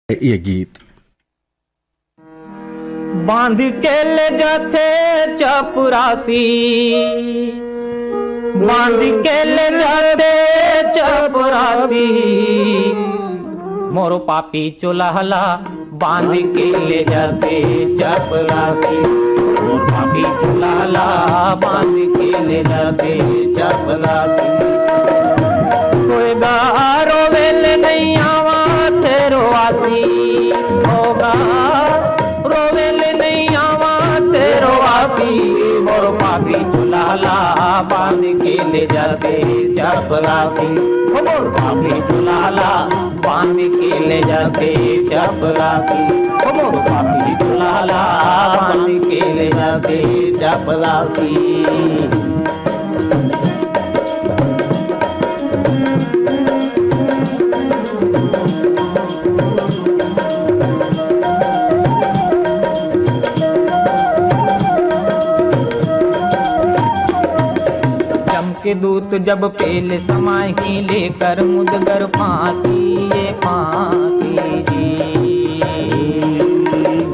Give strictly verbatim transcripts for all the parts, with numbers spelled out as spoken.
ये गीत। बांध के ले जाथे चपरासी, बांध के ले जाथे चपरासी, मोर पापी चोला ला बांध के ले जाथे चपरासी, मोर पापी चोला ला बांध के ले जाथे चपरासी। कोई गा रोवेल नइ आवत रोवासी, होगा रोवेल नइ आवत रोवासी, मोर पापी चोला ला बांध के ले जाथे चपरासी, ओ मोर पापी चोला ला बांध के ले जाथे चपरासी, ओ मोर पापी चोला ला बांध के ले जाथे चपरासी। जम के दूत जब पेल समाही, लेकर मुदगर फांसी, ये फांसी जी।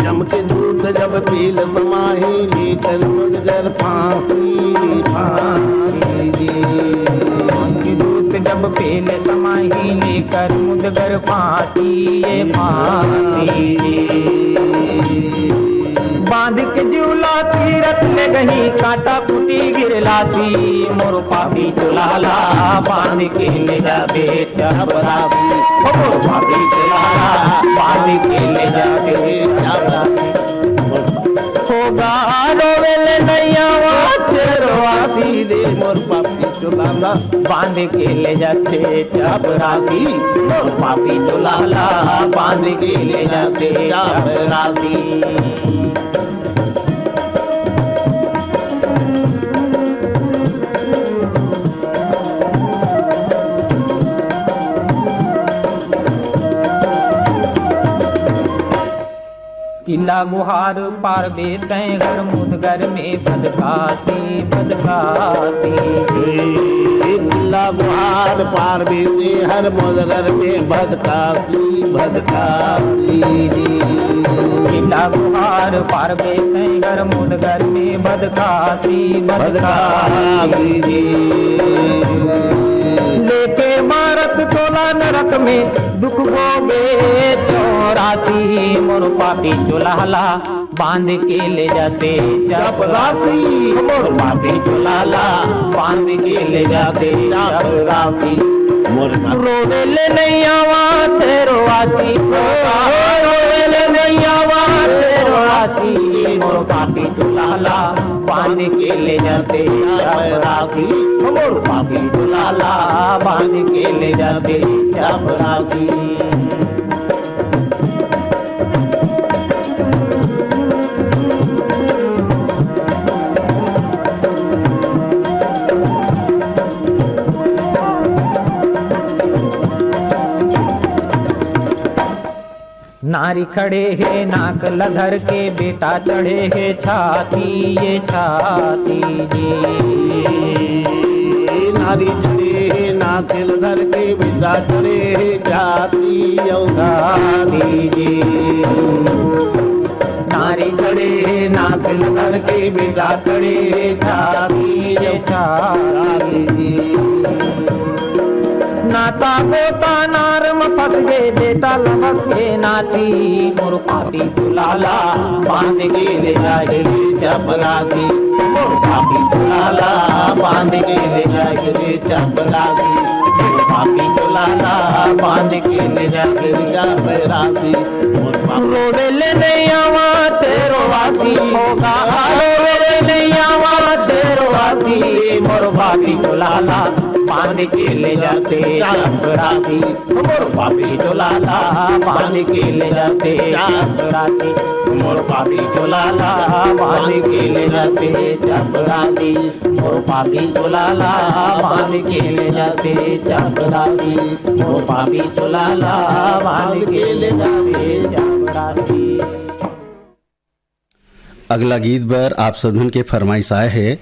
जम के दूत जब पेल समाही, लेकर मुदगर फांसी, फांसी जी। जम के दूत जब पेल समाही, लेकर मुदगर फांसी, ये फांसी जी। बांध के जिउला तीरथ ले गही, कांटा कुटी गिरलासी, मोर पापी चोला ला बांध के ले जाबे चपरासी, ओ मोर पापी चोला ला बांध के ले जाबे चपरासी। होगा रोवेल नइ आवत रोवासी दे, मोर पापी चोला ला बांध के ले जाथे चपरासी, मोर पापी चोला ला बांध के ले जाथे चपरासी। किला गुहार पारबे तैं घर मुदगर में भदकासी, भदकासी। किला गुहार पारबे तैं घर मुदगर में भदकासी, भदकासी। किला गुहार पारबे तैं घर मुदगर में भदकासी, भदकासी। लेके मारत चोला नरक में दुख भोगे चौरासी, मोर पापी चोला ला बांध के ले जाथे चपरासी, मोर पापी चोला ला बांध के ले जाथे चपरासी। मोर रोवेल नइ आवत रोवासी, रोवेल नइ आवत रोवासी, मोर पापी चोला ला बांध के ले जाथे चपरासी, मोर पापी चोला ला बांध के ले जाथे चपरासी। नारी खड़े हे नाक ल धर के, बेटा चढ़े हे छाती, ये छाती जी। नारी चढ़े हे नाक ल धर के, बेटा चढ़े हे छाती, अउ छाती जी। नारी चढ़े हे नाक ल धर के, बेटा चढ़े हे छाती, ये छाती जी। नाता गोता नार म फंस गे, बेटा लपक गे नाती, मोर पापी चोला ला बांध के ले जाए रे चपरासी, मोर पापी चोला ला बांध के ले जाए रे चपरासी, मोर पापी चोला ला बांध के ले जाए रे चपरासी। रोवेल नइ आवत रोवासी, होगा रोवेल नइ आवत रोवासी, मोर पापी चोला ला बांध के ले जाथे चपरासी, मोर पापी चोला ला बांध के ले जाथे चपरासी, मोर पापी चोला ला बांध के ले जाथे चपरासी, मोर पापी चोला ला बांध के ले जाथे चपरासी, मोर पापी चोला ला बांध के ले जाथे चपरासी। अगला गीत बर आप सभी के फरमाइश आए हे।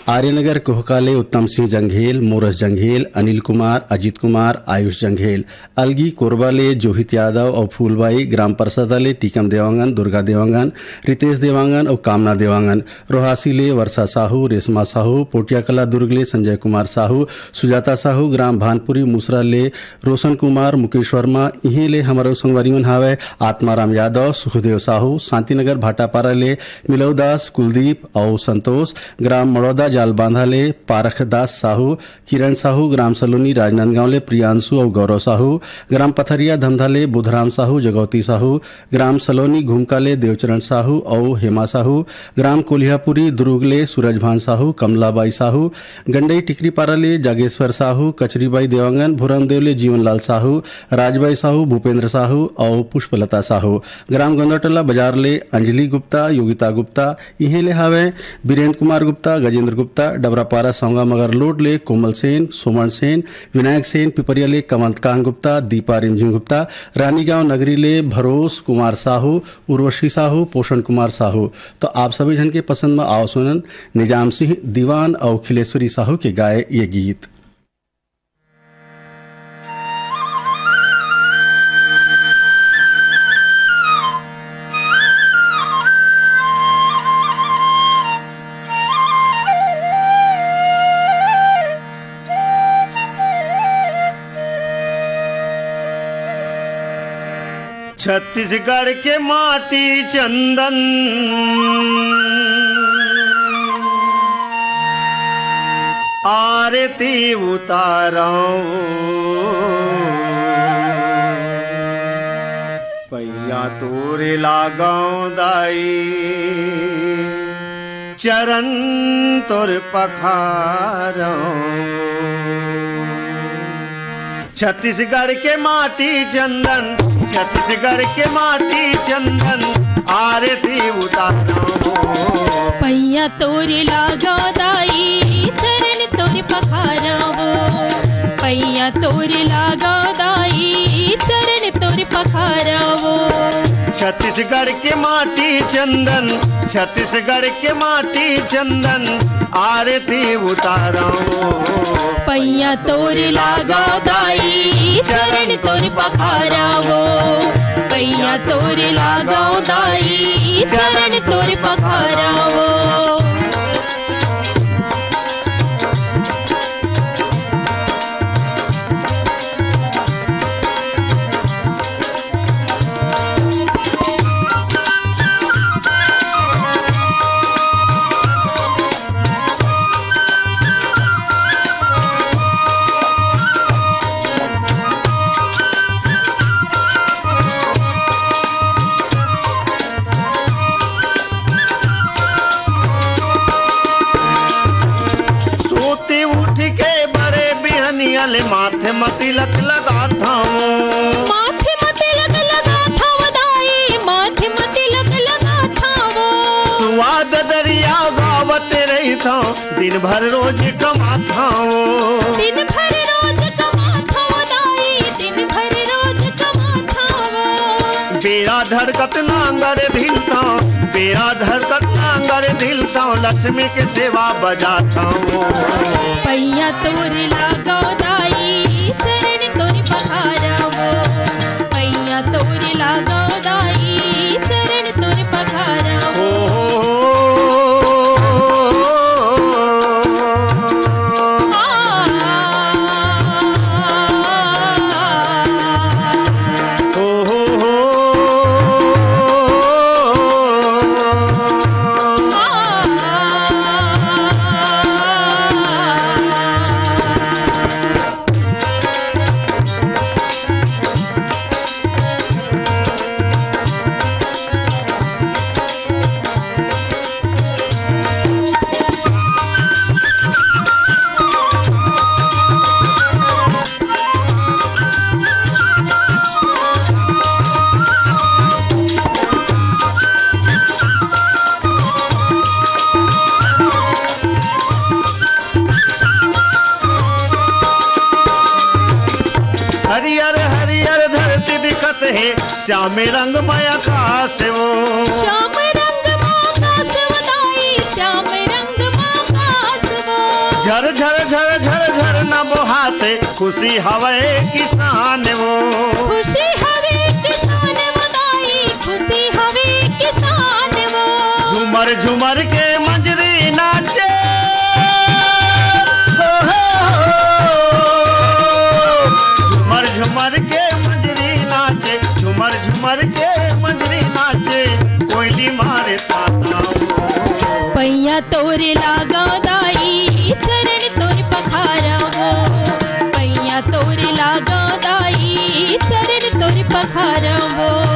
आर्यनगर कोहका ले उत्तम सिंह जंघेल, मोरस जंघेल, अनिल कुमार, अजीत कुमार, आयुष जंघेल। अलगी कोरबा ले जोहित यादव अउ फूलबाई, ग्राम परसदा ले टीकम देवांगन, दुर्गा देवांगन, रितेश देवांगन अउ कामना देवांगन। रोहासी ले वर्षा साहू, रेशमा साहू, पोटियाकला दुर्ग ले संजय कुमार साहू, सुजाता साहू, ग्राम भानपुरी मुसरा ले रोशन कुमार, मुकेश वर्मा। इहें ले हमर संगवारी मन हावय आत्माराम यादव, सुखदेव साहू, शांतिनगर भाटापारा ले मिलऊ दास, कुलदीप अउ संतोष, ग्राम मड़ौदा जालबांधा ले पारख दास साहू, किरण साहू, ग्राम सलोनी राजनांदगांव ले प्रियांशु अउ गौरव साहू, ग्राम पथरिया धमधा ले बुधराम साहू, जगौती साहू, ग्राम सलोनी घुमका ले देवचरण साहू अउ हेमा साहू, ग्राम कोलिहापुरी दुरुग ले सूरजभान साहू, कमलाबाई साहू, गंडई टिकरीपारा ले जागेश्वर साहू, कचरीबाई देवांगन, भुरमदेव ले जीवनलाल साहू, राजबाई साहू, भूपेंद्र साहू अउ पुष्पलता साहू, ग्राम गोंदटोला बाजार ले अंजलि गुप्ता, योगिता गुप्ता, इहें ले हावय बीरेंद्र कुमार गुप्ता, गजेंद्र गुप्ता, डबरापारा सौंगा मगर लोड ले कोमल सेन, सोमन सेन, विनायक सेन, पिपरिया ले कमलकांत गुप्ता, दीपा रिमझिम गुप्ता, रानीगांव नगरी ले भरोस कुमार साहू, उर्वशी साहू, पोषण कुमार साहू। तो आप सभी झन के पसंद में आओ सुनन निजाम सिंह दीवान अउ खिलेश्वरी साहू के गाए ये गीत। छत्तीसगढ़ के माटी चंदन आरती उतारौं, पैया तोरे लागौं दाई, चरण तोर पखारौं। छत्तीसगढ़ के माटी चंदन, छत्तीसगढ़ के माटी चंदन, आरती उतारौं। पैया तोरे लागौं दाई, चरण तोर पखारौं। पैया तोरे लागौं दाई, चरण तोर पखारौं। छत्तीसगढ़ के माटी चंदन, छत्तीसगढ़ के माटी चंदन, आरती उतारौं। पैया तोरे लागौं दाई, चरण तोर पखारौं। पैया तोरे लागौं दाई, चरण तोर पखारौं। सोते उठ के बड़े बिहनिया ले माथे म तिलक लगात हौं। माथे म तिलक लगात हौं दाई, माथे म तिलक लगात हौं। सुवाद दरिया गावत रहित हौं, दिन भर रोज कमात हौं। दिन भर रोज कमात हौं दाई, दिन भर रोज कमात हौं। बेरा ढरकत नांगर ढिलतौं, बेरा ढरकत नांगर ढिलतौं, लक्ष्मी के सेवा बजातौं। पैया तोर लागौं दाई, चरण तोर पखारौं। पैया तोर लागौं दाई, चरण तोर पखारौं। ओ हो हो। हरियर हरियर धरती दिखत हे, श्याम रंग म आकाश वो। श्याम रंग म आकाश श्याम रंग मा आस वो। झर झर झर झर झर न बोहात, खुशी हवे किसान वो। खुशी हवे किसान वो दाई, खुशी हवे किसान वो। झूमर झूमर के मंजरी नाचे, हो, हो, हो। झूमर झूमर के मंजरी नाचे, झूमर झूमर के मंजरी नाचे, कोयली मारे ताना वो। पैया तोरे लागव दाई, चरण तोर पखारव वो। पैया तोरे लागव दाई, चरण तोर पखारव वो।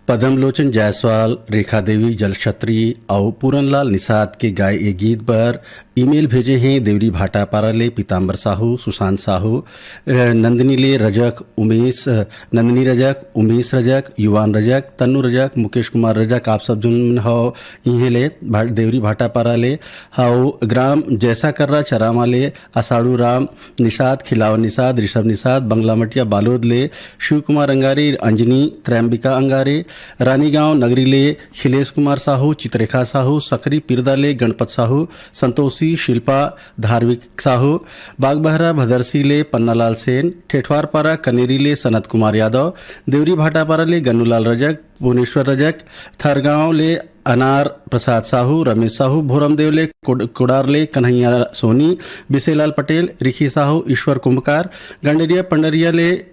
पद्मलोचन जायसवाल, रेखा देवी जलछत्री अउ पूरनलाल निषाद के गाय ए गीत बर ईमेल भेजे हें देवरी भाटापारा ले पीताम्बर साहू, सुशांत साहू, अ, नंदिनी ले रजक उमेश, अ, नंदिनी रजक, उमेश रजक, युवान रजक, तन्नू रजक, मुकेश कुमार रजक, आप सब झन हव इहें ले भा-, देवरी भाटापारा ले हव। ग्राम जैसा कर्रा चरामा ले असाड़ू राम निषाद, खिलावन निषाद, ऋषभ निषाद, बंगलामटिया बालोद ले शिव कुमार अंगारे, अंजनी, त्रैम्बिका अंगारे, रानीगांव नगरी ले खिलेश कुमार साहू, चित्रेखा साहू, सकरी पिरदा ले गणपत साहू, संतोषी, शिल्पा, धार्मिक साहू, बागबहरा भदरसी ले पन्नालाल सेन, ठेठवारपारा कनेरी ले सनत कुमार यादव, देवरी भाटापारा ले गन्नूलाल रजक, भुवनेश्वर रजक, थरगांव ले अनार प्रसाद साहू, रमेश साहू, भोरमदेव ले कोड-, कोडार ले कन्हैया सोनी, बिसेलाल पटेल, रिखी साहू, ईश्वर कुंभकार, गंडरिया पंडरिया ले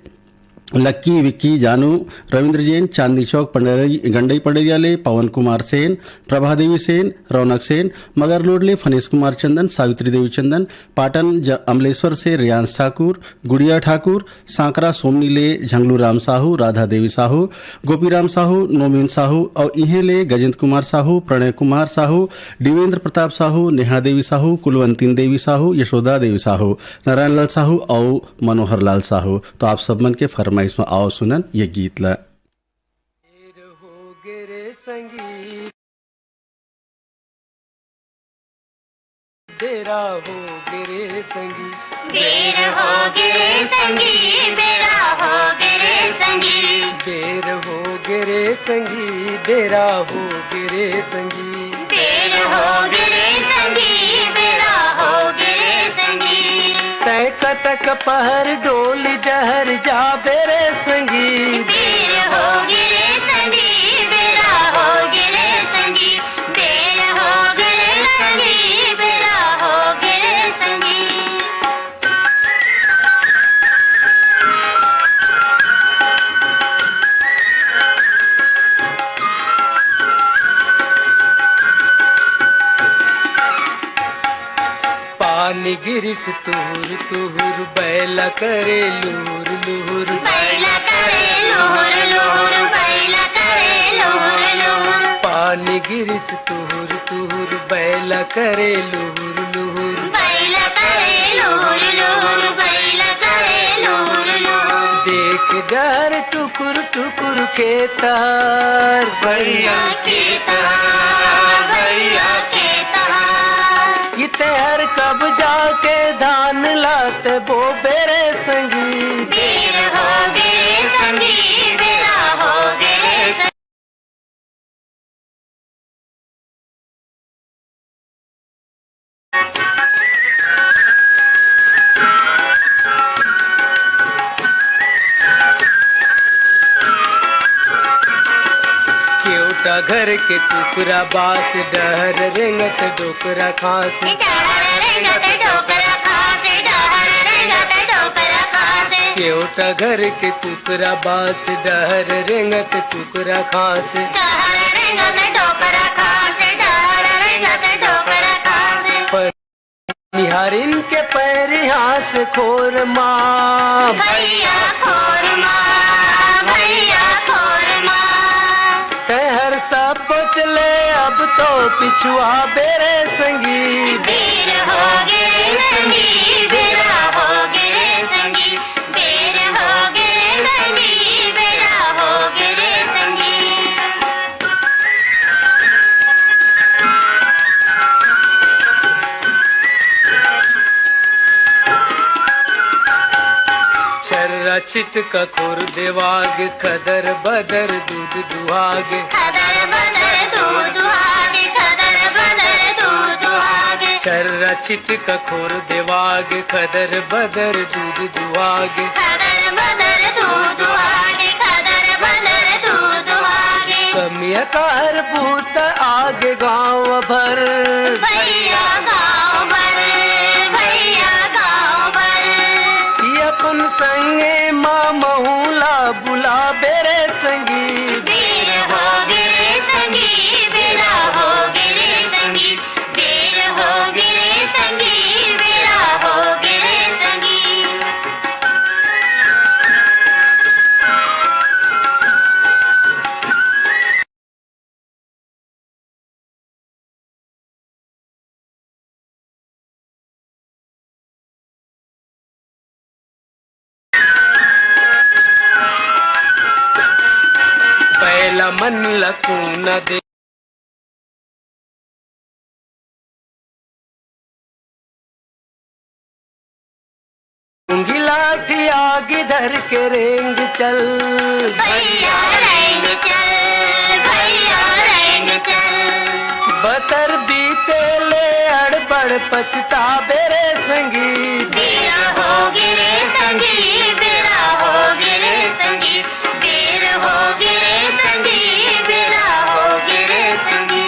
लक्की, विक्की, जानू, रविंद्र जैन, चांदनी चौक, पंडरी-, गंडई पंडरिया ले पवन कुमार सेन, प्रभा देवी सेन, रौनक सेन, मगरलोड ले फनेश कुमार चंदन, सावित्री देवी चंदन, पाटन ज-, अमलेश्वर से रेयांश ठाकुर, गुड़िया ठाकुर, सांकरा सोमनी ले झंगलू राम साहू, राधा देवी साहू, गोपीराम साहू, नोमिन साहू अउ इहें ले गजेंद्र कुमार साहू, प्रणय कुमार साहू, दिवेंद्र प्रताप साहू, नेहा देवी साहू, कुलवंतीन देवी साहू, यशोदा देवी साहू, नारायण लाल साहू अउ मनोहर लाल साहू। तो आप सब मन के फरमाइश में आओ सुनन ये गीत ला। बेरा हो गे रे संगी। बेर हो गे रे संगी, बेरा हो गे रे संगी। बेर हो गे रे संगी, बेरा हो गे रे संगी। बेर हो गे रे संगी, बेरा हो गे रे संगी। तै कतक पहर डोली डहर जाबे रे संगी। बेर हो गे रे संगी, बेरा हो गे रे संगी। बेर हो गे रे संगी, बेरा हो गे रे संगी। पानी गिरिस तुहुर तुहुर, बैला करे लुहुर लुहुर। बैला करे लुहुर लुहुर, बैला करे लुहुर लुहुर। पानी गिरिस तुहुर तुहुर, बैला करे लुहुर लुहुर। बैला करे लुहुर लुहुर, बैला करे लुहुर लुहुर। देख डहर टुकुर टुकुर खेत हर। भैया खेत हर, भैया खेत हर। इते हर कब जाके धान लात बोबे रे संगी। बेर हो गे रे संगी, बेरा हो गे रे संगी। केवटा घर के कुकरा बास, डहर रेंगत डोकरा खास। डहर रेंगत डोकरा खास, डहर रेंगत डोकरा खास। केवटा घर के कुकरा बास, डहर रेंगत कुकरा खास। डहर रेंगत डोकरा खास, डहर रेंगत डोकरा खास। पर निहारिन के पैरी हास खोर मा। भैया खोर मा, भैया खोर मा। तैहर सब सोच ले अब तो पिछुआ बेरे संगी। बेर हो गे रे संगी, बेरा हो गे रे संगी। बेर हो गे रे संगी, बेरा हो गे रे संगी। छर्रा छिटका खुर देवागे, खदर बदर दूध दुहागे। खदर बदर दूध दुहागे, खदर बदर दूध दुहागे। छर्रा छिटका खुर देवागे, खदर बदर दूध दुहागे। खदर बदर दूध दुहागे, खदर बदर दूध दुहागे। कमिया कार बूता आगे गाँव भर। भैया गाँव भर, भैया गाँव भर। ये अपन संगे माँ महूला बुलाबे रे संगी। बेर होगे रे संगी, बेरा होगे रे संगी। बेर होगे रे संगी, बेरा होगे रे संगी। बैला मन ला कूना दे। ऊंगी लाठी आगी धर के रेंग चल। भैया रेंग चल, भैया रेंग चल। बतर बीते ले अड़बड़ पछताबे रे संगी। बेरा होगे रे संगी, बेरा होगे रे संगी। बेर होगे रे संगी, बेरा होगे रे संगी।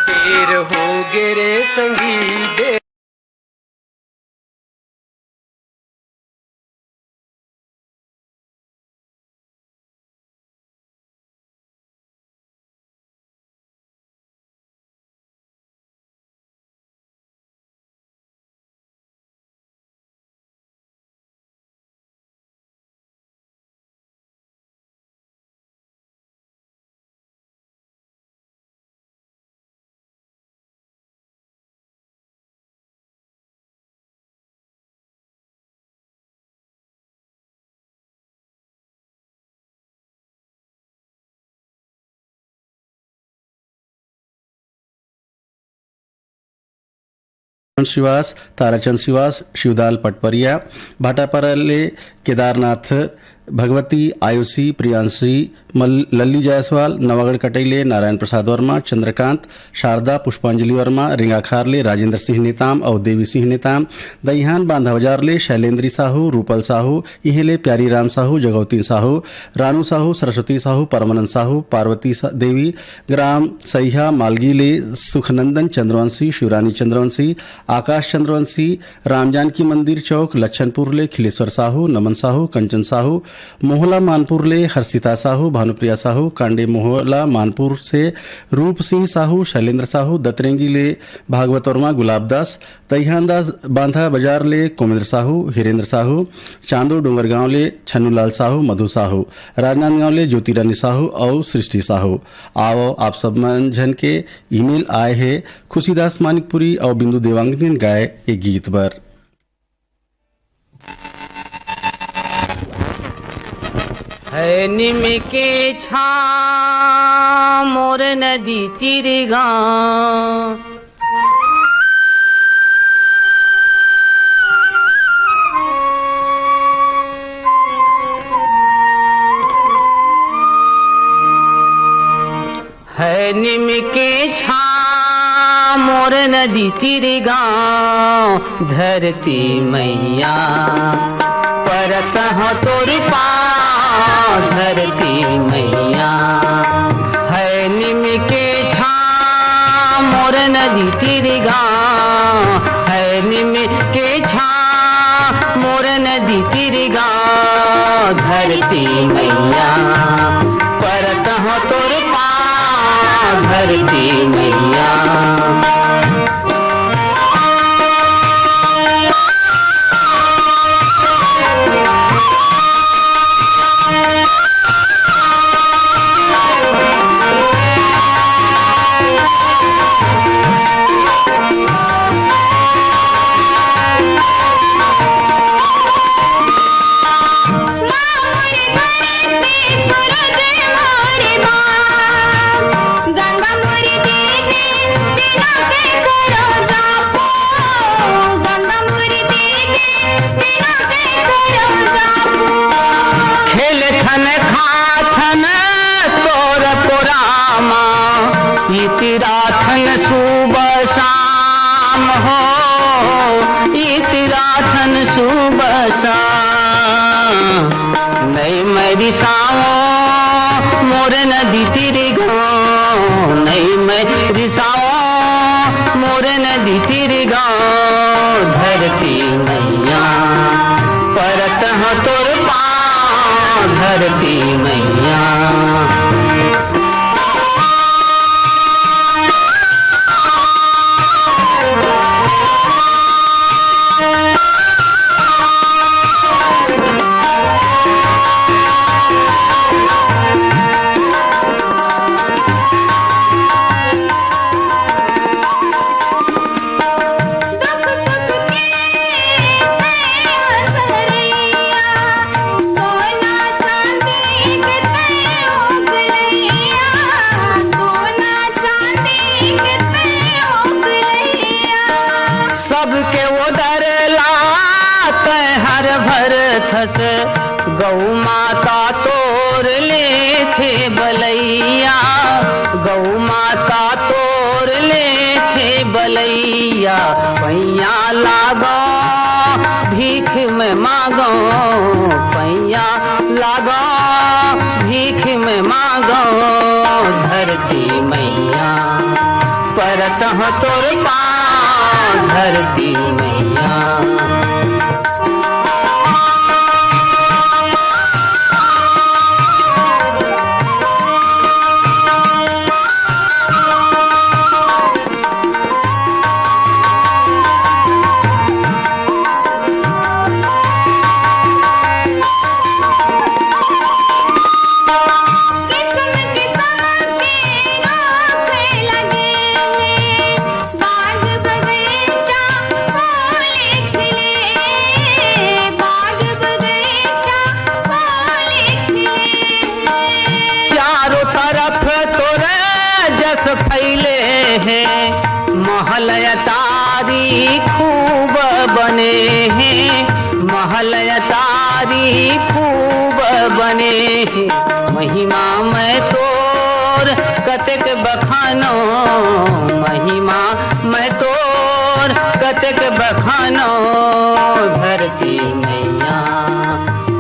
बेर होगे रे संगी, बेर श्रीवास, ताराचंद श्रीवास, शिवदाल पटपरिया, भाटापारा ले केदारनाथ भगवती, आयुषी, प्रियांशी, मल-, लल्ली जायसवाल, नवागढ़ कटई ले नारायण प्रसाद वर्मा, चंद्रकांत, शारदा, पुष्पांजलि वर्मा, रेंगाखार ले राजेंद्र सिंह नेताम अउ देवी सिंह नेताम, दईहान बांधा बाजार ले शैलेंद्री साहू, रूपल साहू, इहें ले प्यारी राम साहू, जगौतीन साहू, रानू साहू, सरस्वती साहू, परमानंद साहू, पार्वती सा-, देवी, ग्राम सैहा मालगी ले सुखनंदन चंद्रवंशी, शिवरानी चंद्रवंशी, आकाश चंद्रवंशी, रामजानकी मंदिर चौक लच्छनपुर ले खिलेश्वर साहू, नमन साहू, कंचन साहू, मोहला मानपुर ले हर्षिता साहू, भानुप्रिया साहू, कांडे मोहला मानपुर से रूप सिंह साहू, शैलेंद्र साहू, दतरेंगी ले भागवत वर्मा, गुलाब दास, दईहान दास बांधा बाजार ले कुमेंद्र साहू, हिरेंद्र साहू, चांदो डोंगरगांव ले छन्नूलाल साहू, मधु साहू, राजनांदगांव ले ज्योतिरानी साहू अउ सृष्टि साहू। आवव, आप सब मन झन के ईमेल आए हे खुशीदास मानिकपुरी अउ बिंदु देवांगन गाए ए गीत बर। है नीम के छाँव मोर नदी तीर गाँव। है नीम के छाँव मोर नदी तीर गाँव, धरती मैया परत हँव तोर पाँव, धरती मैया। है नीम के छाँव मोर नदी तीर गाँव, है नीम के छाँव मोर नदी तीर गाँव, धरती मैया परत हँव तोर पाँव, धरती मैया। इतिराथन सुबह शाम हो, इतिराथन सुबह शाम। नई मैं रिसाओ मोर नदी तीर गाँव, नई मैं रिसाओ मोर नदी तीर गाँव। धरती मैया परत ह तोर पाँव, धरती मैया। सबके ओदर ला तैं हर भरथस, गौ माता तोर लेथे बलैया, गौ माता तोर लेथे बलैया। पैया लागो भीख में मांगो, पैया लागो भीख में मांगो। धरती मैया परत ह तोर पाँव, धरती मैया। चारों तरफ तोर जस फैले हे, महल अटारी खूब बने हे, महल अटारी खूब बने हे। महिमा मैं तोर कतेक बखानो, महिमा मैं तोर कतेक बखानो। धरती मैया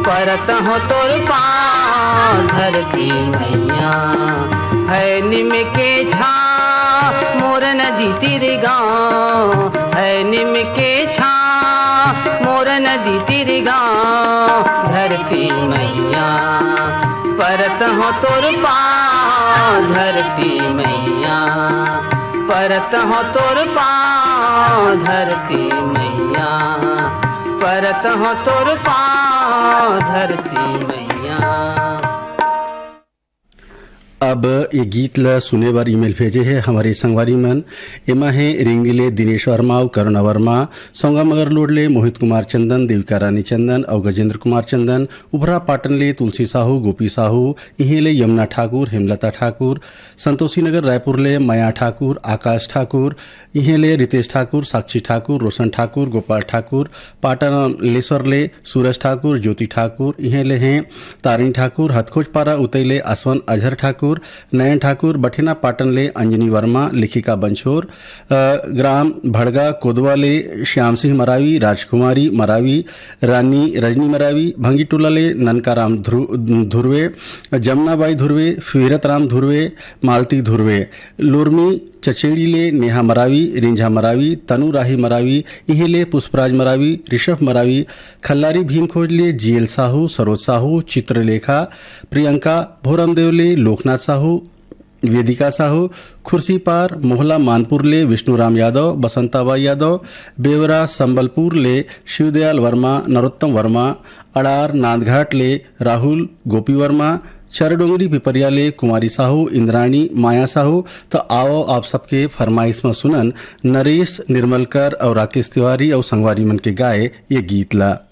परत हो तोर पाँव, धरती मैया। है निम के छाँव मोर नदी तीर गाँव, है निम के छाँव मोर नदी तीर गाँव। धरती मैया परत हो तोर पाँव, धरती मैया। परत हो तोर पाँव, धरती मैया। परत हो तोर पाँव, धरती मैया। अब ये गीत ल सुने बर ईमेल भेजे हे हमर संगवारी मन। एमा हे रिंगी ले दिनेश वर्मा अउ करुणा वर्मा, सौंगा मगरलोड ले मोहित कुमार चंदन, देविका रानी चंदन अउ गजेंद्र कुमार चंदन, उभरा पाटन ले तुलसी साहू, गोपी साहू, इहें ले यमुना ठाकुर, हेमलता ठाकुर, संतोषी नगर रायपुर ले मया ठाकुर, आकाश ठाकुर, इहें ले रितेश ठाकुर, साक्षी ठाकुर, रोशन ठाकुर, गोपाल ठाकुर, पाटन लेसर ले सूरज ठाकुर, ज्योति ठाकुर, इहें ले हें तारिणी ठाकुर, हथखोजपारा उतई ले असवन अजहर ठाकुर, नयन ठाकुर, बठेना पाटन ले अंजनी वर्मा, लेखिका बंछोर, अ, ग्राम भड़गा कोदवा ले श्याम सिंह मरावी, राजकुमारी मरावी, रानी रजनी मरावी, भंगीटोला ले ननकाराम ध्रु-, धुर्वे, जमनाबाई धुर्वे, फिरतराम धुर्वे, मालती धुर्वे, लोरमी चचेड़ी ले नेहा मरावी, रिंझा मरावी, तनु राही मरावी, इहें ले पुष्पराज मरावी, ऋषभ मरावी, खल्लारी भीमखोज ले जीएल साहू, सरोज साहू, चित्रलेखा, प्रियंका, भोरमदेव ले लोकनाथ साहू, वेदिका साहू, खुर्सीपार, मोहला मानपुर ले विष्णुराम यादव, बसंताबाई यादव, बेवरा संबलपुर ले शिवदयाल वर्मा, नरोत्तम वर्मा, अड़ार नांदघाट ले राहुल गोपी वर्मा, चरडोंगरी पिपरिया ले कुमारी साहू, इंद्राणी, माया साहू। तो आओ आप सबके फरमाइश म सुनन नरेश निर्मलकर अउ राकेश तिवारी अउ संगवारी मन के गाए ये गीत ला।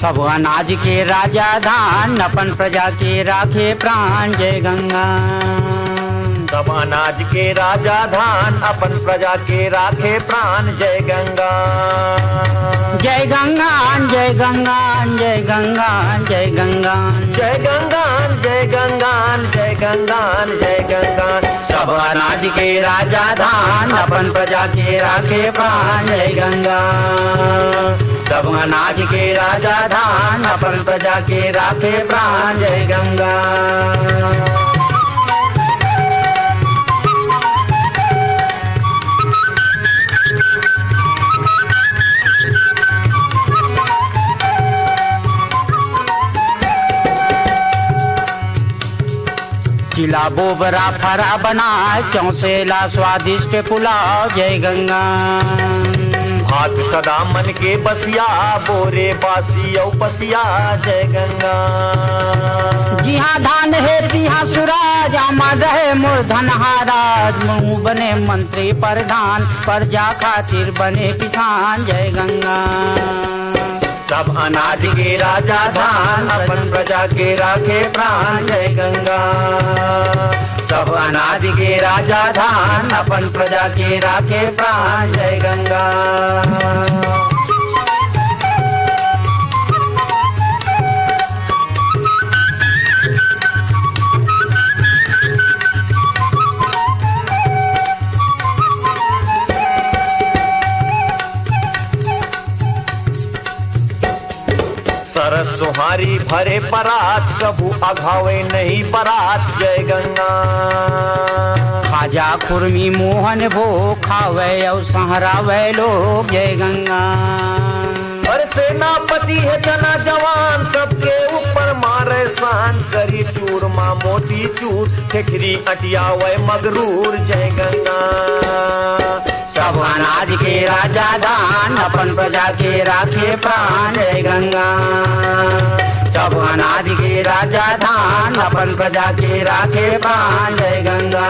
सब अनाज के राजा धान, अपन प्रजा के राखे प्राण, जय गंगा। सब अनाज के राजा धान, अपन प्रजा के राखे प्राण, जय गंगा। जय गंगा, जय गंगा, जय गंगा, जय गंगा। जय गंगा, जय गंगा, जय गंगा, जय गंगा। सब अनाज के राजा धान, अपन प्रजा के राखे प्राण, जय गंगा। सब अनाज के राजा धान, अपन प्रजा के राखे प्राण, जय गंगा। चिला बोबरा फरा बनाए, चौसेला स्वादिष्ट पुलाव, जय गंगा। भात सदा मन के बसिया, बोरे बासी अउ पसिया, जय गंगा। जिहाँ धान हे तिहाँ सुराज, अमर रहे मोर धनहा राज। महूँ बने मंत्री प्रधान, प्रजा खातिर बने किसान, जय गंगा। सब अनाज के राजा धान, अपन प्रजा के राखे प्राण, जय गंगा। सब अनाज के राजा धान, अपन प्रजा के राखे प्राण, जय गंगा। सरस सोहारी भरे परात, कभू अघावे नहीं बरात, जय गंगा। खाजा खुरमी मोहन भोग खावे अउ सहरावे लोग, जय गंगा। अरे सेनापति हे जना जवान, सबके ऊपर मारे शान, करी चूरमा मोती चूर, ठेठरी अटियावे मगरूर, जय गंगा। सब अनाज के राजा धान, अपन प्रजा के राखे प्राण, जय गंगा। सब अनाज के राजा धान, अपन प्रजा के राखे प्राण, जय गंगा।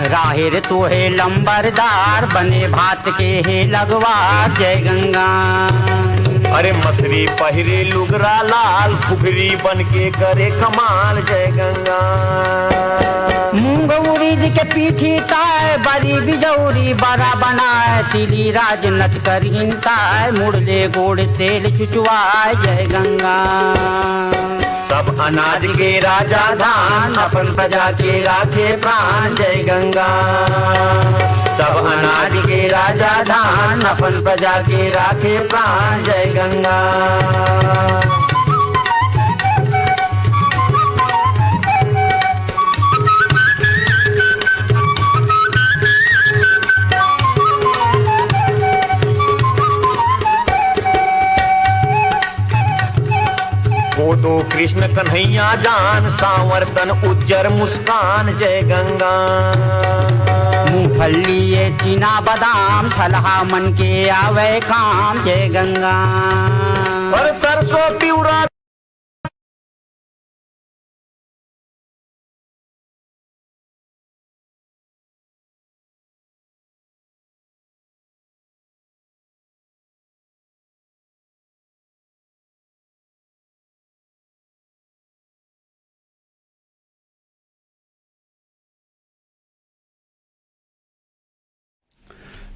राहेर तो हे लंबरदार, बने भात के हे लगवार, जय गंगा। अरे मसरी पहिरे लुगरा लाल, खुखरी बन के करे कमाल, जय गंगा। मूंग उरीद के पीठी ताय, बरी बिजौरी बरा बनाय, तिली राज नच कर हिनताय, मुड़ले गोड़ तेल चुचवाय, जय गंगा। सब अनाज के राजा धान, अपन प्रजा के राखे प्राण, जय गंगा। सब अनाज के राजा धान, अपन प्रजा के राखे प्राण, जय गंगा। गोदो कृष्ण कन्हैया जान, सांवर तन उज्जर मुस्कान, जय गंगा। मूंगफली ये चीना बादाम, थलहा मन के आवे काम, जय गंगा। अरे सरसों पिउरा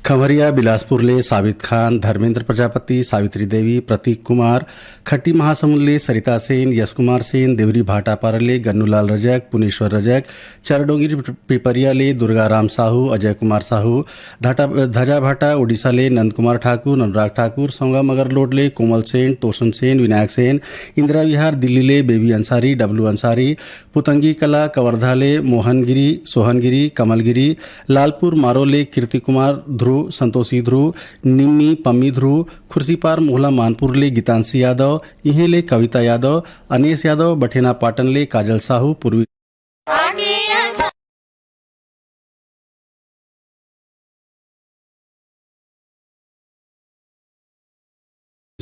खम्हरिया बिलासपुर ले साबित खान, धर्मेंद्र प्रजापति, सावित्री देवी, प्रतीक कुमार, खट्टी महासमुंद ले सरिता सेन, यश कुमार सेन, देवरी भाटापारा ले गन्नूलाल रजक, पुनेश्वर रजक, चरडोंगरी पिपरिया ले दुर्गाराम साहू, अजय कुमार साहू, धाटा-, धजा भाटा उड़ीसा ले नंद कुमार ठाकुर, अनुराग ठाकुर, सौंगा मगरलोड ले कोमल सेन, टोसन सेन, विनायक सेन, इंदिरा विहार दिल्ली ले बेबी अंसारी, डब्लू अंसारी, पुतंगी कला कवर्धा ले मोहन गिरी, सोहन गिरी, कमल गिरी, लालपुर मारो ले कीर्ति कुमार ध्रुव, संतोषी ध्रुव, निम्मी पम्मी ध्रुव, खुर्सीपार मोहला मानपुर ले गीतांशी यादव, इहें ले कविता यादव, अनेश यादव, बठेना पाटन ले काजल साहू, पूर्वी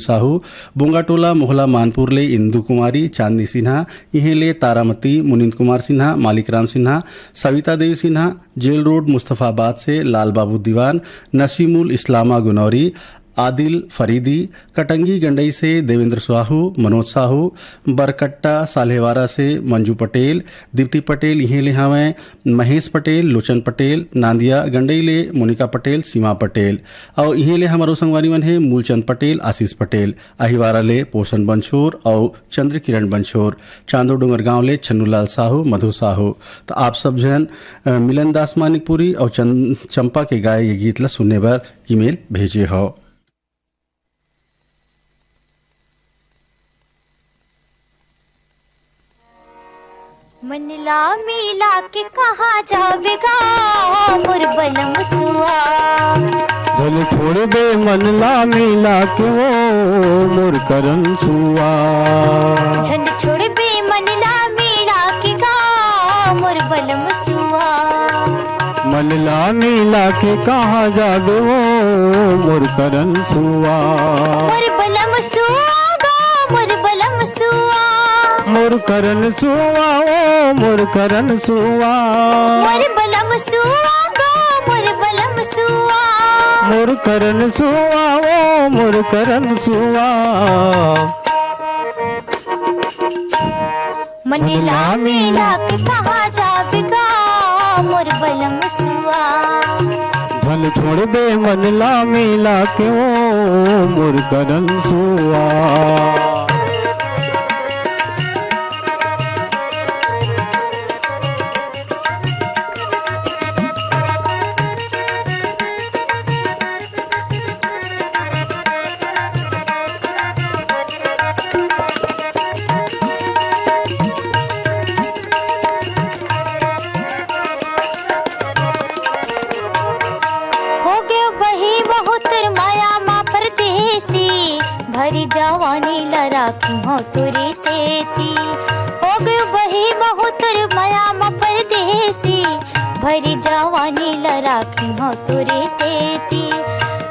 साहू, बोंगाटोला मोहला मानपुर ले इंदु कुमारी, चांदनी सिन्हा, इहें ले तारामती, मुनिंद कुमार सिन्हा, मालिक राम सिन्हा, सविता देवी सिन्हा, जेल रोड मुस्तफाबाद से लाल बाबू दीवान, नसीमुल इस्लामा गुनौरी, आदिल फरीदी, कटंगी गंडई से देवेंद्र साहू, मनोज साहू, बरकट्टा साल्हेवारा से मंजू पटेल, दीप्ति पटेल इहें ले हवंय, महेश पटेल, लोचन पटेल, नांदिया गंडई ले मोनिका पटेल, सीमा पटेल, अउ इहें ले हमरो संगवारी मन हे मूलचंद पटेल, आशीष पटेल, अहिवारा ले पोषण बंछोर अउ चंद्र किरण बंछोर, चांदो डोंगरगांव ले छन्नूलाल साहू, मधु साहू। तो आप सब झन, अ, मिलन दास मानिकपुरी अउ चं-, चंपा के गाए ये गीत ला सुनने बर ईमेल भेजे हो। मन ला मिला के कहाँ जाबे गा मोर बलम सुआ। झन छोड़बे मन ला मिला के वो मोर करन सुआ। झन छोड़बे मन ला मिला के गा मोर बलम सुआ। मन ला मिला के कहाँ जाबे वो मोर करन सुआ। मोर बलम सुआ गा मोर बलम सुआ। मोर करन सुआ ओ मोर करन सुआ। मोर बलम सुआ गा मोर बलम सुआ। मोर करन सुआ ओ मोर करन सुआ। मन ला मिला के कहाँ जाबे गा मोर बलम सुआ। झन छोड़बे मन ला मिला के ओ मोर करन सुआ। हो गयो बही महू तोर माया मा परदेसी, भरी जवानी ला राखी हो तोरे सेती। हो गयो बही महू तोर माया मा परदेसी, भरी जवानी ला राखी हो तोरे सेती।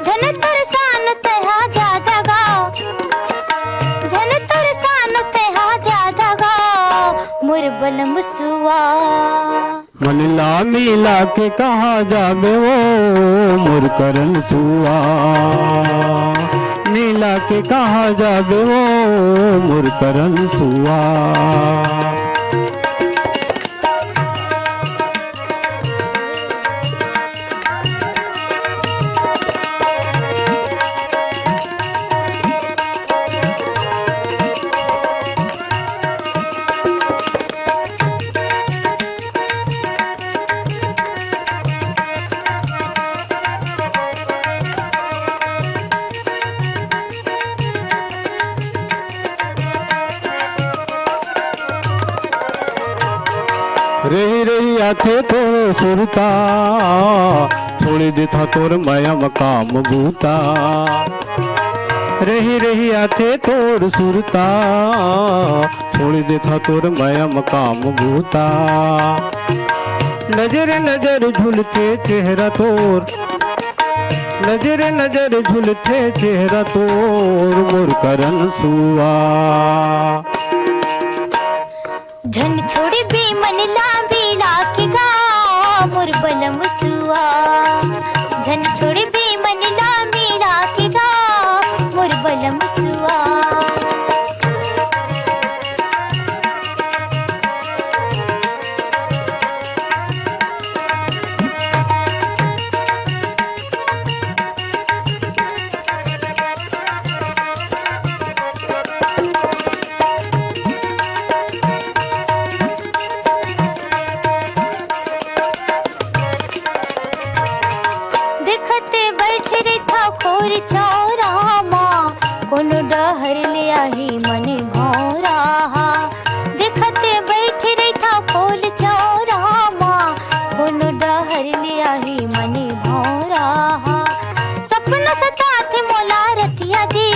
झन तोर सान तहा जादा गाओ, झन तोर सान तहा जादा गाओ, मोर बलम सुआ। मन ला मिला के कहाँ जाबे वो मोर करन सुआ। मिला के कहाँ जाबे वो मोर करन सुआ। रही रही आथे तोर सुरता, छोड़ देथा तोर मयम काम बूता। रही रही आथे तोर सुरता, छोड़ देथा तोर मयम काम बूता। नजर नजर झुलथे चेहरा तोर, नजर नजर झुलथे चेहरा तोर मोर करन सुआ। झन छोड़बे मन ला मिला के गा मोर बलम सुआ। झन छोड़बे मन ला मिला के गा मोर बलम सुआ। देखते बैठे रहिथा खोर चौरा मा, कोनो डहर ले आही मन भौरा हा। देखते बैठे रहिथा खोर चौरा मा, कोनो डहर ले आही मन भौरा हा। सपना सताथे मोला रतिया जी,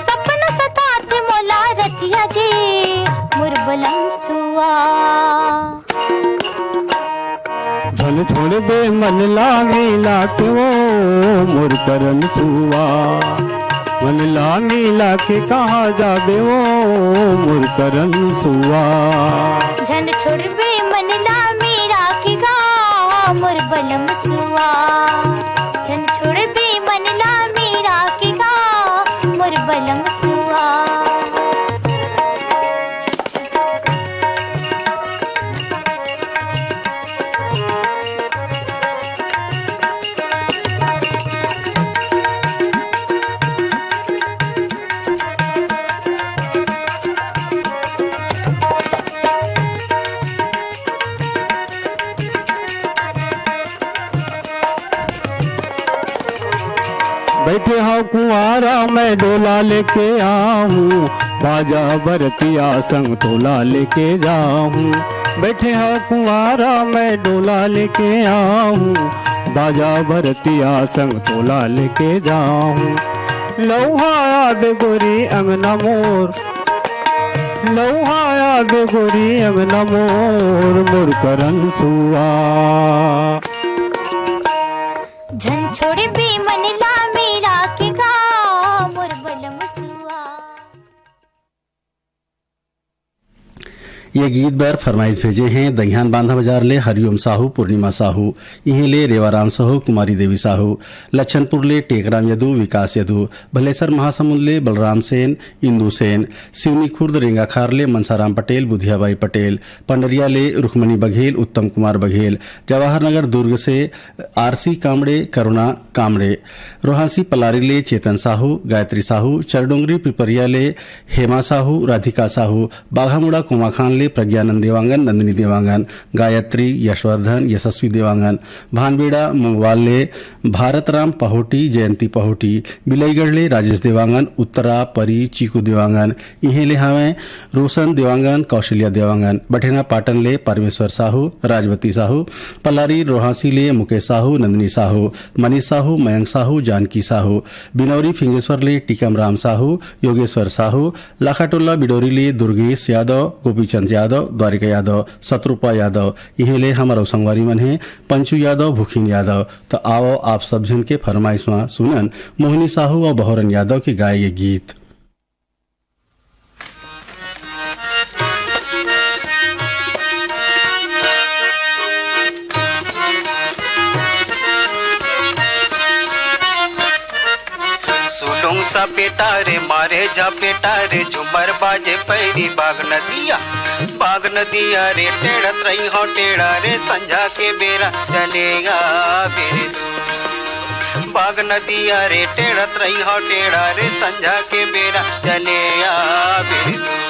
सपना सताथे मोला रतिया जी, मोर बलम सुआ। झन छोड़बे मन ला मिला के वो मोर करन सुआ। मन ला मिला के कहाँ जाबे ओ मोर करन सुआ। झन छोड़बे मन ला मिला के गा मोर बलम सुआ। झन छोड़बे मन ला मिला के गा मोर बलम सुआ। बैठे हव कुंवारा मैं डोला लेके आहूँ, बाजा बरतिया संग तोला लेके जाहूँ। बैठे हव कुंवारा मैं डोला लेके आहूँ, बाजा बरतिया संग तोला लेके जाहूँ। लौहा आबे गोरी अंगना मोर, लौहा आबे गोरी अंगना मोर, मोर करन सुआ। झन छोड़बे मन ला मिला के गा मोर बलम सुआ। ये गीत बर फरमाइश भेजे हैं दहियान बांधा बाजार ले हरिओम साहू, पूर्णिमा साहू, इहें ले रेवाराम साहू, कुमारी देवी साहू, लच्छनपुर ले टेकराम यदु, विकास यदु, भलेसर महासमुंद ले बलराम सेन, इंदु सेन, सिवनी खुर्द रेंगाखार ले मनसाराम पटेल, बुधियाबाई पटेल, पंडरिया ले रुक्मणी बघेल, उत्तम कुमार बघेल, जवाहर नगर दुर्ग से आरसी कामड़े, करुणा कामड़े, रोहासी पलारी ले चेतन साहू, गायत्री साहू, चरडोंगरी पिपरिया ले हेमा साहू, राधिका साहू, बाघामुड़ा कोमाखान ले प्रज्ञानंद देवांगन, नंदिनी देवांगन, गायत्री, यशवर्धन, यशस्वी देवांगन, भानबेड़ा मुंगवाल ले भारत राम पहोटी, जयंती पहोटी, बिलईगढ़ ले राजेश देवांगन, उत्तरा, परी, चीकू देवांगन, इहें ले हवंय रोशन देवांगन, कौशल्या देवांगन, बठेना पाटन ले परमेश्वर साहू, राजवती साहू, पलारी रोहासी ले मुकेश साहू, नंदिनी साहू, मनीष साहू, मयंक साहू, जानकी साहू, बिनौरी फिंगेश्वर ले टीकम राम साहू, योगेश्वर साहू, लाखाटोला बिडोरी ले दुर्गेश यादव, गोपीचंद यादव, द्वारिका यादव, शत्रुपा यादव, इहें ले हमर अउ संगवारी मन हे पंचू यादव, भूखिन यादव। त आवव आप सब झन के फरमाइश म सुनन मोहिनी साहू अउ बहोरन यादव के गाए ये गीत। सुलुंग सपेटा रे मारे झपेटा रे, झुमर बाजे पैरी बाग नदिया, बाग नदिया रे, टेढ़त रही हो टेढ़ा रे, संझा के बेरा चले आ बेरे दू। बाग नदिया रे, टेढ़त रही हो टेढ़ा रे, संझा के बेरा चले आ बेरे दू।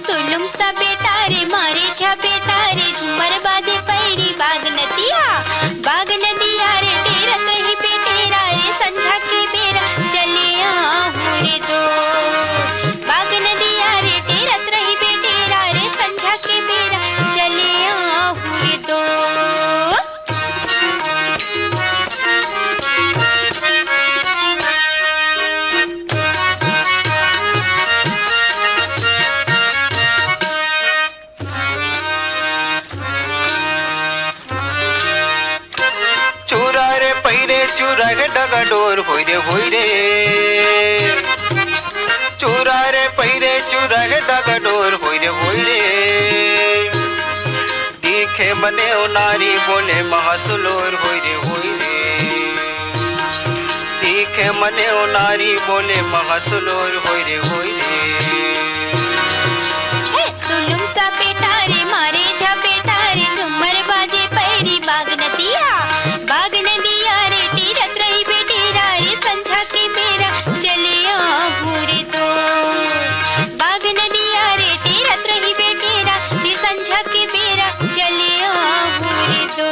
सुलुम सा बेटा रे, मारे झपेटा रे, झूमर बाजे पैरी बाग नदिया। बाग नदिया रे, टेरत रही बेटेरा रे, संझा के बेरा चले आहू रे दो। बाग नदिया रे, टेरत रही बेटेरा रे, संझा के बेरा चले आहू रे दो। चूरा रे पहिरे चूरा के डगडोर होई रे होई रे। चूरा रे पहिरे चूरा के डगडोर होई रे होई रे। दिखे मने ओ नारी बोले महसुलोर होई रे होई रे। दिखे मने ओ नारी बोले महसुलोर होई रे होई रे। हे सुलुम सा बेटा रे, मारे झपेटा रे, झुमर बाजे पैरी बाग नदिया। बाग नदिया रे, टीरत रही बेटेरा रे, संझा के बेरा चले आहू रे दो। बाग नदिया रे, टीरत रही बेटेरा रे, संझा के बेरा चले आहू रे दो।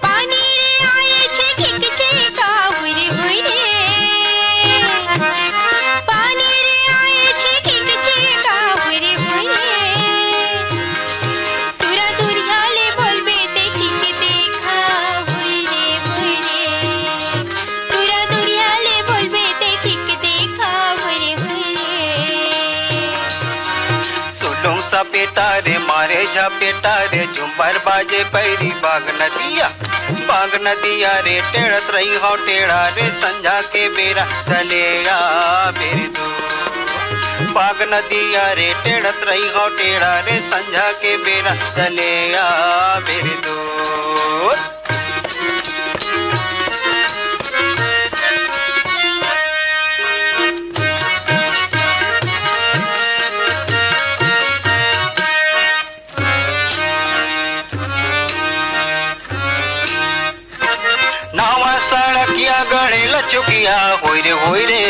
पानी रे आए छे खिक छे का हुई रे हुई रे। पानी रे आए छे खिक छे का हुई रे हुई रे। टुरा टुरिया पेटा रे मारे झपेटा रे, झुम्बर बाजे पैरी बाग नदिया, बाग नदिया रे, टेढ़त रही हो टेढ़ा रे, संझा के बेरा चले आ बेर दू। बाग नदिया रे, टेढ़त रही हो टेढ़ा रे, संझा के बेरा चले आ बेर दू। नावा सड़किया गड़े लचुकिया, होई रे होई रे।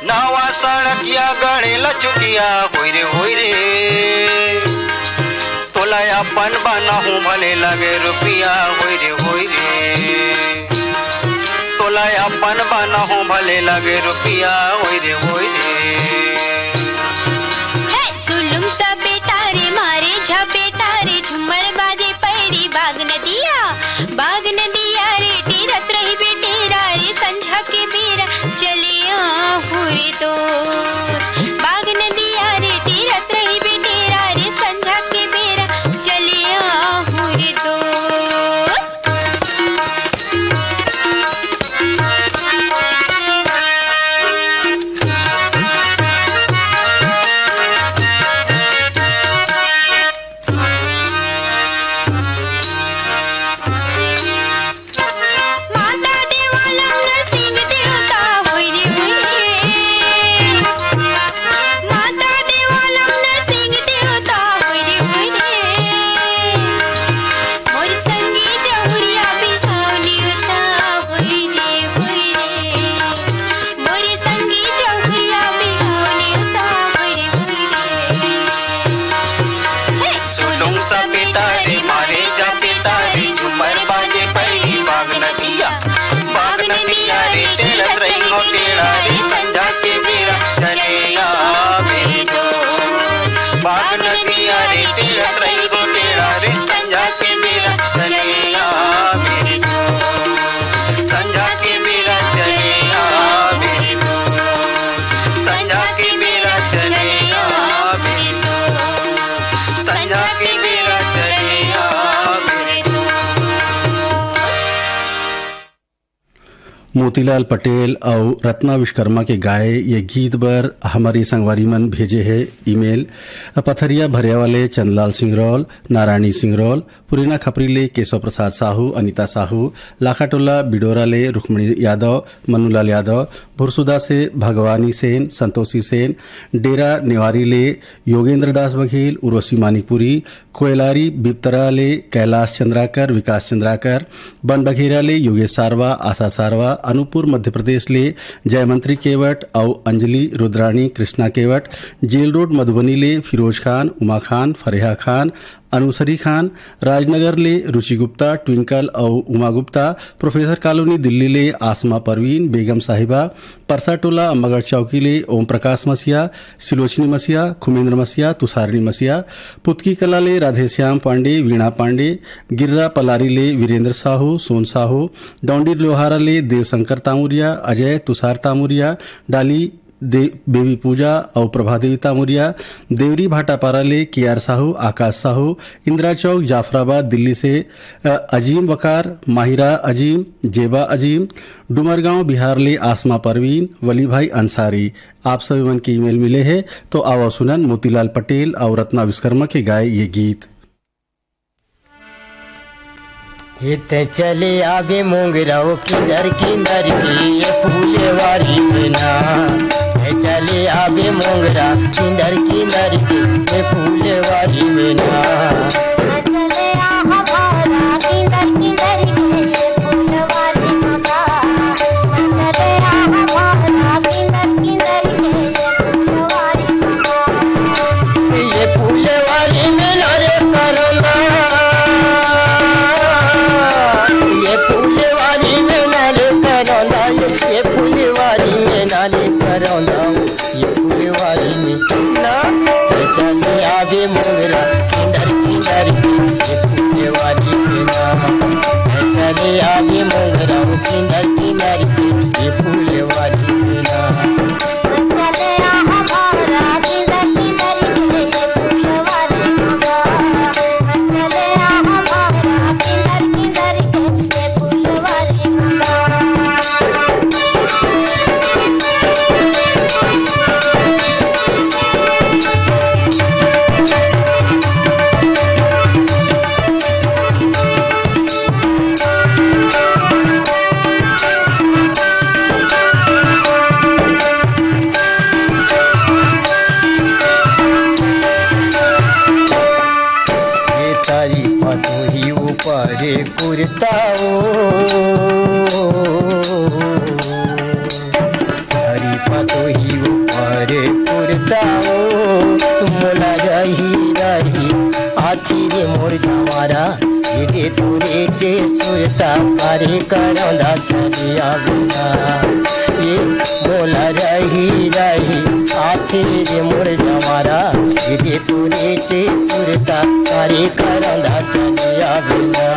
नावा सड़किया गड़े लचुकिया, होई रे होई रे। तोला अपन बनाहूँ भले लगे रुपिया, होई रे होई रे। तोला अपन बनाहूँ भले लगे रुपिया, होई रे होई रे। हे सुलुम सा बेटा रे, मारे झपेटा रे, झुमर बाजे पैरी बाग नदिया, बाग नदिया रे, टेरत रही बेटेरा रे, संझा के बेरा चले आहूँ रे दो। बाग नदिया रे, टेरत रही बेटेरा रे, संझा के बेरा चले आहूँ रे दो। माता देवालम नरसिंह देवता होई रे होई रे। माता देवालम नरसिंह देवता होई रे होई रे। मोर संगी जहुरिया बिहाव नेवता होई रे होई रे। मोर संगी जहुरिया बिहाव नेवता होई रे होई रे। हे सुलुम सा बेटा रे, मारे झपेटा रे, झुमर बाजे पैरी बाग नदिया, बाग नदिया रे, टेरत रही हो टेढ़ा रे, संझा के बेरा चले आवे दो। बाग नदिया रे, टेरत रही हो टेढ़ा रे, संझा के बेरा चले आवे दो। संझा के बेरा चले आवे दो। संझा के बेरा चले आवे दो। संझा के बेरा चले आवे दो। मोतीलाल पटेल अउ रत्ना विश्वकर्मा के गाए ये गीत बर हमर ये संगवारी मन भेजे हे ईमेल। पथरिया भरिया वाले चंदलाल सिंगरौल, नारायणी सिंगरौल, पुरेना खपरी ले केशव प्रसाद साहू, अनिता साहू, लाखाटोला बिडोरा ले रुक्मणी यादव, मनुलाल यादव, भुरसुदा से भगवानी सेन, संतोषी सेन, डेरा नेवारी ले योगेंद्र दास बघेल, उर्वशी मानिकपुरी, कोयलारी बिपतरा ले कैलाश चंद्राकर, विकास चंद्राकर, बनबघेरा ले योगेश सारवा, आशा सारवा, अनूपपुर मध्य प्रदेश ले जयमंत्री केवट अउ अंजलि रुद्राणी कृष्णा केवट, जेल रोड मधुबनी ले फिरोज खान, उमा खान, फरेहा खान, अनुसरी खान, राजनगर ले रुचि गुप्ता, ट्विंकल अउ उमा गुप्ता, प्रोफेसर कॉलोनी दिल्ली ले आसमा परवीन, बेगम साहिबा, परसा टोला अम्बागढ़ चौकी ले ओम प्रकाश मसीहा, सिलोचनी मसीहा, खुमेंद्र मसीहा, तुषारिणी मसीहा, पुतकी कला ले राधेश्याम पांडे, वीणा पांडे, गिर्रा पलारी ले वीरेंद्र साहू, सोन साहू, डौंडी लोहारा ले देवशंकर तामुरिया, अजय तुषार तामुरिया, डाली दे-, बेबी पूजा अउ प्रभा देवी तामुरिया, देवरी भाटापारा ले के आर साहू, आकाश साहू, इंदिरा चौक जाफराबाद दिल्ली से, अ, अजीम वकार, माहिरा अजीम, जेबा अजीम, डुमरगांव बिहार ले आसमा परवीन, वली भाई अंसारी। आप सभी मन के ईमेल मिले हे, तो आवव सुनन मोतीलाल पटेल अउ रत्ना विश्वकर्मा के गाए ये गीत। हे तैं चले आबे मोंगरा ओ किंदर किंदर के ये फूलेवारी में ना। तैं चले आबे मोंगरा किंदर किंदर के ये फूलेवारी में ना। चले आ हमारा किंदर किंदर के ये फूलेवारी में ना। चले आ हमारा किंदर किंदर के ये फूलेवारी में ना। ये फूलेवारी में ना रे करौंदा, ये फूलेवारी में ना रे करौंदा, ये, ये फूलेवारी में ना रे करौंदा, ये फूलेवारी में ना। चले आबे मोंगरा किंदर किंदर पतोही ऊपर कुर्ता ओ, हरी पतोही ऊपर कुर्ता ओ, मोला रही रही आथे रे मोर जवारा, सीधे तोरे के सुरता करे करौंदा चलिया बिना। ये मोला रही रही आथे रे मोर जवारा, सीधे तोरे के सुरता करे करौंदा चलिया बिना।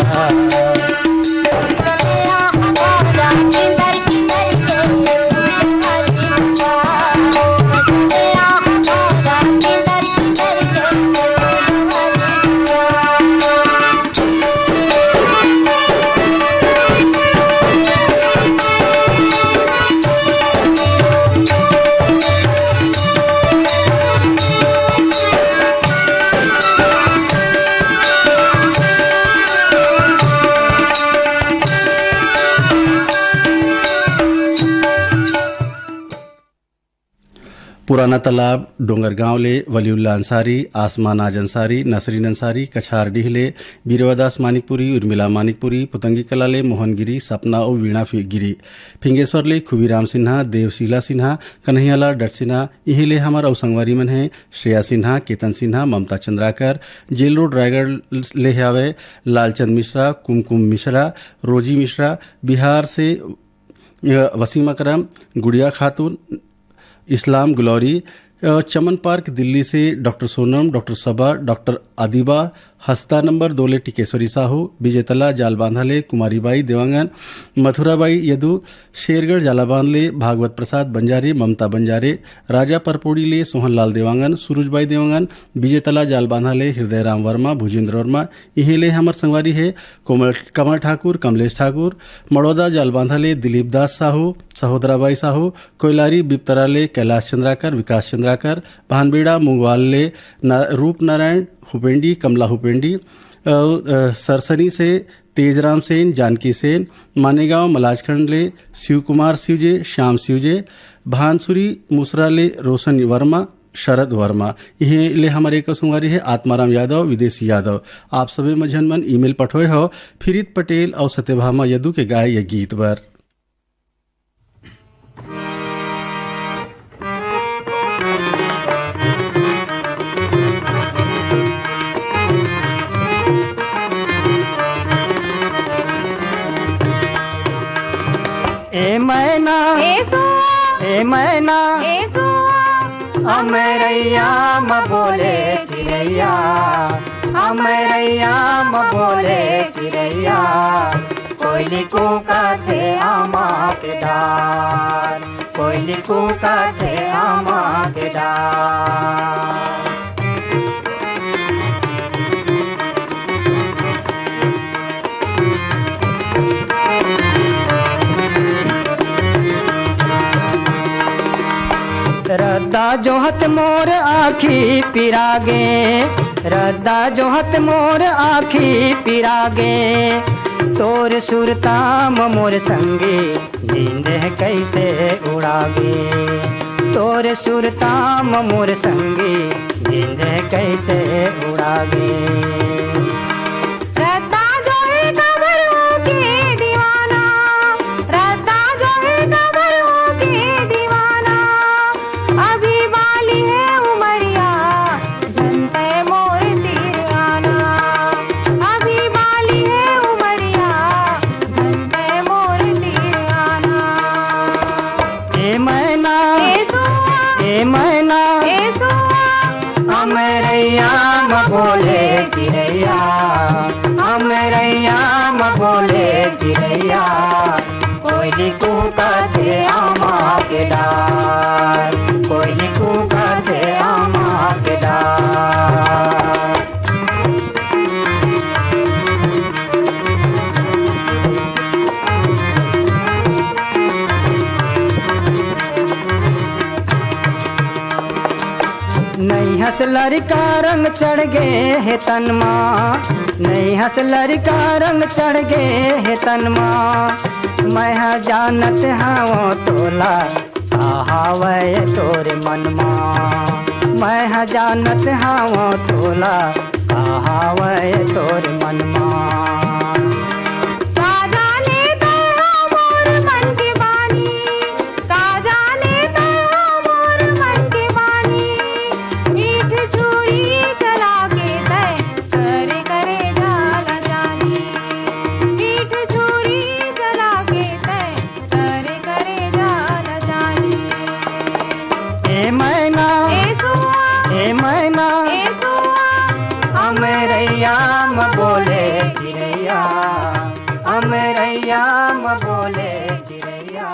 पुराना तालाब डोंगरगांव ले वलीउल्ला अंसारी, आसमान आज अंसारी, नसरीन अंसारी, कछारडीह ले बीरवादास मानिकपुरी, उर्मिला मानिकपुरी, पुतंगी कला ले मोहन गिरी, सपना अउ वीणा फि-, गिरी, फिंगेश्वर ले खुबीराम सिन्हा, देवशीला सिन्हा, कन्हैयालाल डट सिन्हा, इही ले हमर अउ संगवारी मन हे श्रेया सिन्हा, केतन सिन्हा, ममता चंद्राकर, जेल रोड रायगढ़ ले हवे लालचंद मिश्रा, कुमकुम मिश्रा, रोजी मिश्रा, बिहार से अ, वसीम अकरम, गुड़िया खातून, इस्लाम ग्लोरी, अ, चमन पार्क दिल्ली से डॉक्टर सोनम, डॉक्टर सबा, डॉक्टर अदिबा, हस्ता नंबर दो ले टिकेश्वरी साहू, विजेतला जालबांधा ले कुमारी बाई देवांगन, मथुरा बाई यदु, शेरगढ़ जालाबांध ले भागवत प्रसाद बंजारे, ममता बंजारे, राजा परपोड़ी ले सोहनलाल देवांगन, सुरुज बाई देवांगन, विजेतला जालबांधा ले हृदय राम वर्मा, भुजेंद्र वर्मा, इही ले हमर संगवारी हे कोमल, कमल ठाकुर, कमलेश ठाकुर, मड़ौदा जालबांधा ले दिलीप दास साहू, सहोदराबाई साहू, कोइलारी बिपतरा ले कैलाश चंद्राकर, विकास चंद्राकर, भानबेड़ा मुंगवाल ले ना-, रूप नारायण हुपेंडी, कमला हुपेंडी, अउ, अ, सरसनी से तेजराम सेन, जानकी सेन, मानेगांव मलाजखंड ले शिव कुमार शिवजे, श्याम शिवजे, भानसुरी मुसरा ले रोशन वर्मा, शरद वर्मा। इहे ले हमर एक संगवारी हे आत्माराम यादव, विदेशी यादव। आप सबे मझन मन ईमेल पठोए हो फिरित पटेल अउ सत्यभामा यदु के गाए ये गीत बर। ए मैना, ए सुआ, ए मैना, ए सुआ, अमरैया म बोले चिरैया, अमरैया म बोले चिरैया, कोयली कूकथे आमा के डार, कोयली कूकथे आमा के डार। रद्दा जोहत मोर आँखी पिरागे, रद्दा जोहत मोर आँखी पिरागे, तोर सुरता म मोर संगी नींद ह कइसे उड़ागे, तोर सुरता म मोर संगी नींद ह कइसे उड़ागे। रद्दा जोहे कबर होके दीवाना, रद्दा जोहे कबर होके दीवाना, अभी बाली हे उमरिया, झन तैं मोर तीर आना, अभी बाली हे उमरिया, झन तैं मोर तीर आना। ए मैना, ए सुआ, ए मैना, ए सुआ, अमरैया म बोले चिरैया, अमरैया म बोले चिरैया, कोयली कूकथे आमा के डार, कोयली कूकथे आमा के डार। नैहस लरिका रंग चढ़ गे हे तन मा, नैहस लरिका रंग चढ़ गे हे तन मा। मैं ह जानत हवं तोला, का हावय तोर मन मा। मैं ह जानत हवं तोला, का हावय तोर मन मा। का जाने तोर मोर मन के बानी, का जाने तोर मोर मन के बानी। मीठ छुरी चला के तय करे करे जाला जानी। मीठ छुरी चला के तय करे करे जाल जानी। ए मैना, ए सुआ, ए मैना, ए सुआ, अमरैया म बोले चिरैया, अमरैया म बोले चिरैया।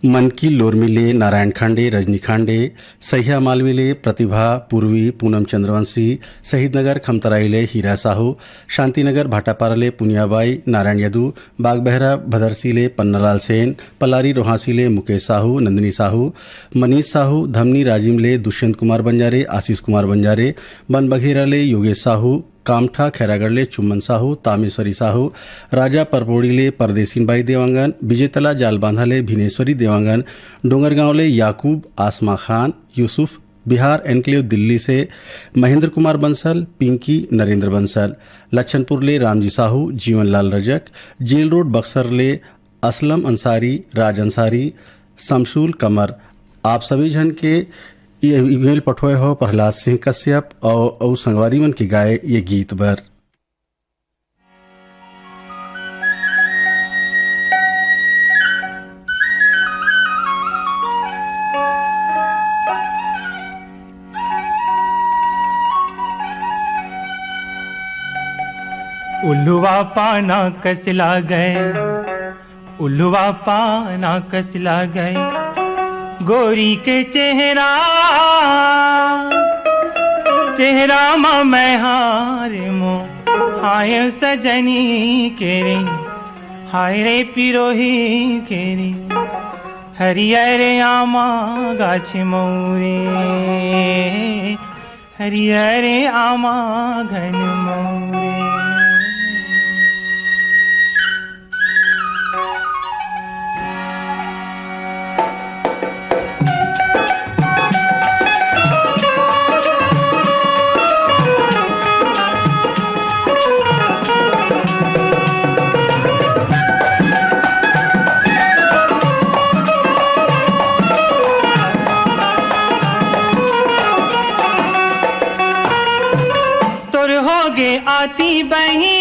मनकी लोरमी ले नारायण खांडे, रजनी खांडे, सहिया मालवी ले प्रतिभा, पूर्वी, पूनम चंद्रवंशी, शहीद नगर खमतराई ले हीरा साहू, शांतिनगर भाटापारा ले पुनियाबाई, नारायण यदु, बागबहरा भदरसी ले पन्नालाल सेन, पलारी रोहासी ले मुकेश साहू, नंदिनी साहू, मनीष साहू, धमनी राजिम ले दुष्यंत कुमार बंजारे, आशीष कुमार बंजारे, बनबघेरा ले योगेश साहू, कामठा खैरागढ़ ले चुम्मन साहू, तामेश्वरी साहू, राजा परपोड़ी ले परदेसिन बाई देवांगन, विजेतला जालबांधा ले भिनेश्वरी देवांगन, डोंगरगांव ले याकूब, आसमा खान, यूसुफ, बिहार एन्क्लेव दिल्ली से महेंद्र कुमार बंसल, पिंकी, नरेंद्र बंसल, लच्छनपुर ले रामजी साहू, जीवनलाल रजक, जेल रोड बक्सर ले असलम अंसारी, राज अंसारी, समशूल कमर, आप सभी झन के ये ईमेल पठोए हो प्रहलाद सिंह कश्यप और, और संगवारी मन के गाए ये गीत बर। उल्लुआ पाना कस लागय, उल्लुआ पाना कस लागय, गोरी के चेहरा, चेहरा म मैं हार मो, हाय सजनी के रे, हाय रे पिरोही के रे, हरियर आमा गाछ मौरे, हरियर आमा घन मौरे। तोर होगे आती बही,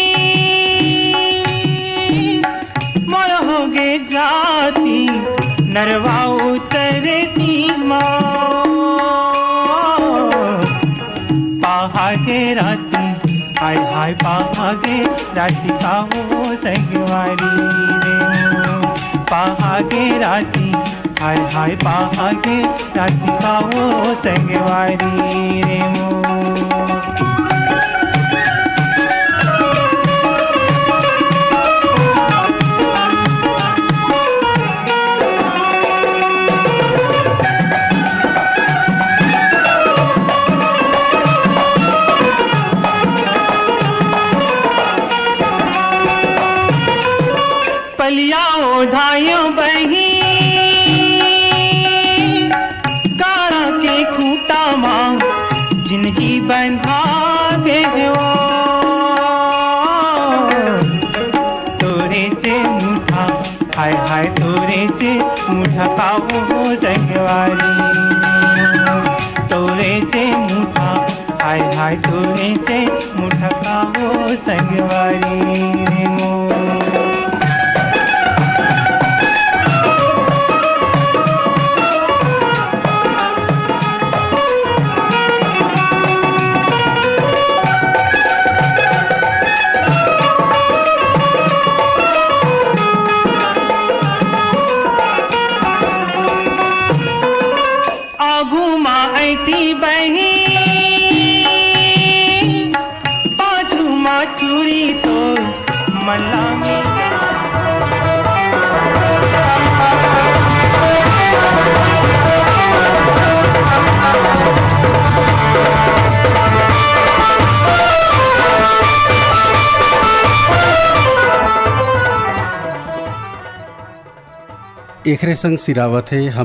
मोर होगे जाती, नरवा उतरती माँ। पहागे राती, हाय हाय पहागे राती, का हो संगवारी रे। पहागे राती, हाय हाय पहागे राती, का हो संगवारी रे मो। पलिया ओढ़ायो बही, गारा के खूंटा मा जिंदगी बंधा गे हो। तोरे चे मुठा, हाय हाय तोरे चे मुठा, का हो संगवारी। तोरे चे मुठा, हाय हाय तोरे चे मुठा, का हो संगवारी रे मो। आगू मा ऐती बही, पाछू मा चूरी तो मल्ला में। एकरे संग सिरावत हे हम